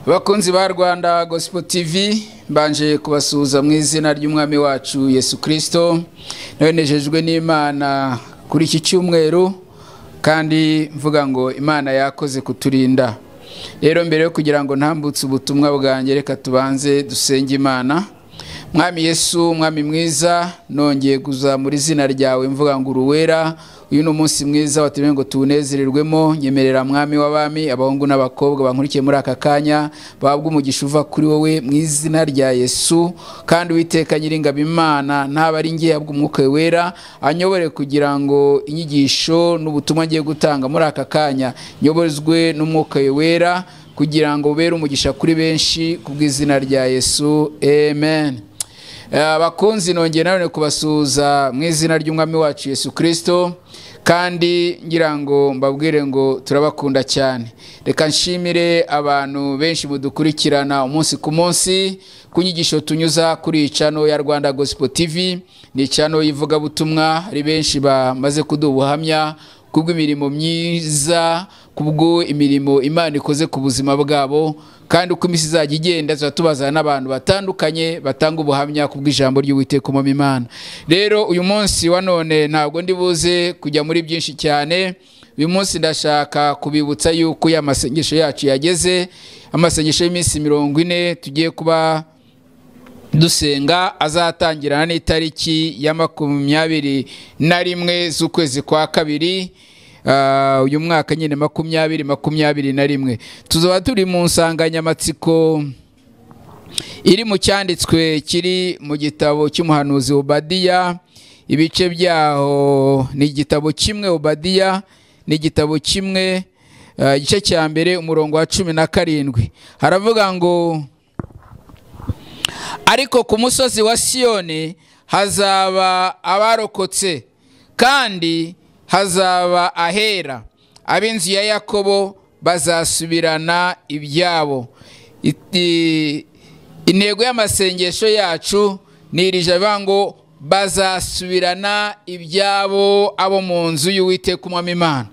Bakunzi ba Rwanda Gospel TV, mbanje kubasuhuza mu izina ry'Umwami wacu Yesu Kristo. Nawe n'Imana kuri iki cyumweru, kandi mvuga ngo Imana yakoze kuturinda. Rero mbere yo kugira ngo ntambutse ubutumwa bwanjye, reka tubanze dusenge Imana. Mwami Yesu, Mwami mwiza, nongeye kuzamura izina ryawe mvuga ngo uruwera. Uyu ni umunsi mwiza watumye ngo tuwunezererwemo. Nyemerera Mwami w'abami, abahungu n'abakobwa bankurikiye muri aka kanya bahabwe umugisha uva kuri wowe mu izina rya Yesu. Kandi Uwiteka Nyiringabo Imana, ntaba ari ngiye, ahubwo Umwuka Wera anyobore kugira ngo inyigisho n'ubutumwa ngiye gutanga muri aka kanya nyoborezwe n'Umwuka Wera, kugira ngo ubere umugisha kuri benshi kubw'izina rya Yesu, amen. Abakunzi, nongeye nanone kubasuhuza mu izina ry'Umwami wacu Yesu Kristo, kandi ngira ngo mbabwire ngo turabakunda cyane. Reka nshimire abantu benshi mudukurikirana umunsi ku munsi ku nyigisho tunyuza kuri iyi channel ya Rwanda Gospel TV. Ni channel y'ivugabutumwa. Hari benshi bamaze kuduha ubuhamya kubw'imirimo myiza, kubwo imirimo Imana ikoze ku buzima bwabo, kandi uko iminsi izajya igenda tuba tubazana n'abantu batandukanye batanga ubuhamya kubw'ijambo ry'Uwiteka Umwami Imana. Rero uyu munsi wa none ntabwo ndi buze kujya muri byinshi cyane. Uyu munsi ndashaka kubibutsa yuko ya masengesho yacu yageze, amasengesho y'iminsi 40 tugiye kuba dusenga, azatangirana n'itariki ya 21 z'ukwezi kwa kabiri uyu mwaka nyine 2021. Tuzaba turi mu nsanganyamatsiko iri mu cyanditswe kiri mu gitabo cy'umuhanuzi Obadiya. Ibice byaho ni igitabo kimwe, Obadiya ni igitabo kimwe, igice cya mbere umurongo wa 17. Haravuga ngo: "Ariko ku musozi wa Siyoni hazaba abarokotse, kandi hazaba ahera, ab'inzu ya Yakobo bazasubirana ibyabo." Intego y'amasengesho yacu ni iri jambo ngo bazasubirana ibyabo abo mu nzu y'Uwiteka Umwami Imana.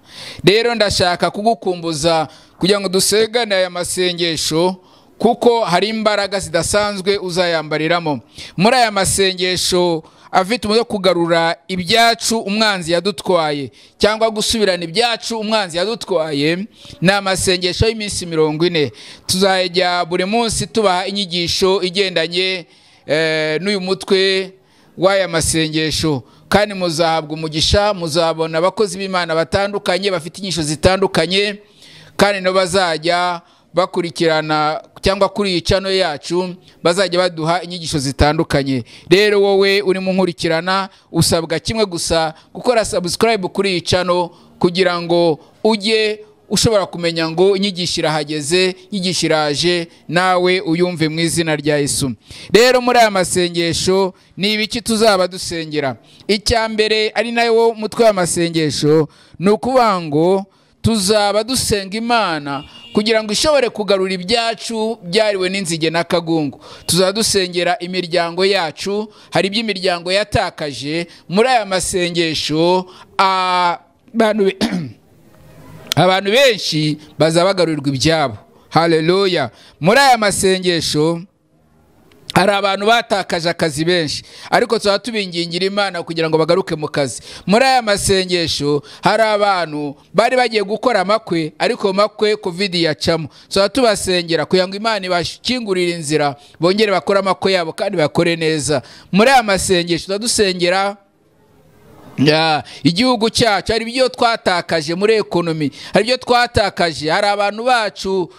Rero ndashaka kugukumbuza kugira ngo dusengane aya masengesho, kuko hari imbaraga zidasanzwe uzayambariramo muri aya masengesho afite umutwe wo kugarura ibyacu umwanzi yadutwaye, cyangwa gusubirana ibyacu umwanzi yadutwaye. Ni amasengesho y'iminsi 40. Tuzajya buri munsi tubaha inyigisho igendanye n'uyu mutwe w'aya masengesho, kandi muzahabwa umugisha. Muzabona abakozi b'Imana batandukanye bafite inyigisho zitandukanye, kandi nabo bazajya bakurikirana cyangwa kuri iyi channel yacu bazajya baduha inyigisho zitandukanye. Rero wowe urimo nkurikirana, usabwa kimwe gusa: gukora subscribe kuri iyi channel, kugira ngo ujye ushobora kumenya ngo inyigisho irahageze, inyigisho iraje, nawe uyumve mu izina rya Yesu. Rero muri aya masengesho ni ibiki tuzaba dusengera? Icya mbere, ari nayo mutwe w'amasengesho, ni ukuvuga ngo tuzaba dusenga Imana kugira ngo ishobore kugarura ibyacu byariwe n'inzige n'akagungu. Tuzaba dusengera imiryango yacu, hari iby'imiryango yatakaje. Muri aya masengesho abantu benshi bazaba bagarurirwa ibyabo. Haleluya! Muri aya masengesho hari abantu batakaje akazi benshi, ariko tuba tubingingira Imana kugira ngo bagaruke mu kazi. Muri aya masengesho hari abantu bari bagiye gukora amakwe, ariko makwe COVID yacamo. Tuba tubasengera kugira ngo Imana ibakingurire inzira, bongere bakore amakwe yabo kandi bakore neza. Muri aya masengesho tuba dusengera igihugu cyacu. Hari ibyo twatakaje muri economy, hari ibyo twatakaje, hari abantu bacu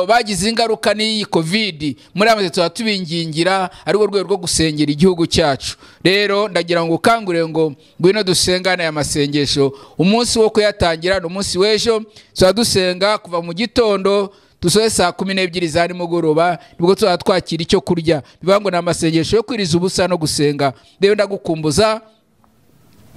bagize ingaruka n'iyi COVID. Muri aya tuba tubingingira, ariko rwego rwo gusengera igihugu cyacu. Rero ndagira ngo ukangure ngo ngwino dusengane aya masengesho. Umunsi wo kuyatangira ni umunsi w'ejo. Tuba dusenga kuva mu gitondo dusoze saa 12 za nimugoroba, nibwo tuzaba twakira icyo kurya. Bivuga ngo ni amasengesho yo kwiriza ubusa no gusenga. Rero ndagukumbuza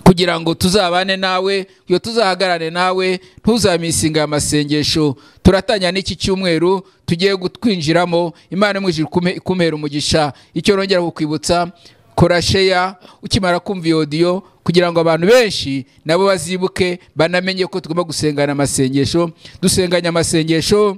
kugira ngo tuzabane nawe, iyo tuzahagarane nawe, ntuzamisinga amasengesho. Turatangira n'iki cyumweru tugiye kwinjiramo. Imana mu ijuru ikumera umugisha. Icyo nongera kukwibutsa, kora share ukimara kumva iyo audio, kugira ngo abantu benshi nabo bazibuke, banamenye ko tugomba gusengana amasengesho. Dusenganya amasengesho.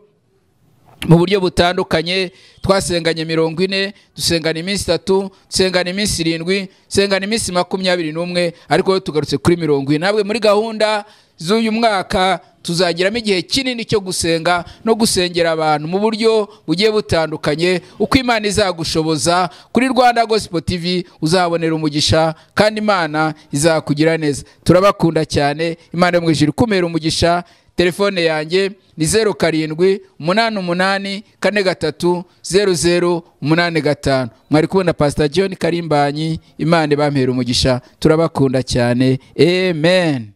mu buryo butandukanye. Twasenganye 40, dusengana iminsi 3, dusengana iminsi 7, dusengana iminsi 21, ariko tugarutse kuri 40. Nabwe muri gahunda z'uyu mwaka tuzagiramo igihe kinini cyo gusenga no gusengera abantu mu buryo bugiye butandukanye. Uko Imana izagushoboza kuri Rwanda Gospel TV uzabonera umugisha, kandi Imana izakugira neza. Turabakunda cyane, Imana yo mu ijuru ikumere umugisha. Telefone yanjye ni 07 88 43 00 85. Mwari kubona Pastor John Karimbanyi. Imana ibampere umugisha, turabakunda cyane. Amen.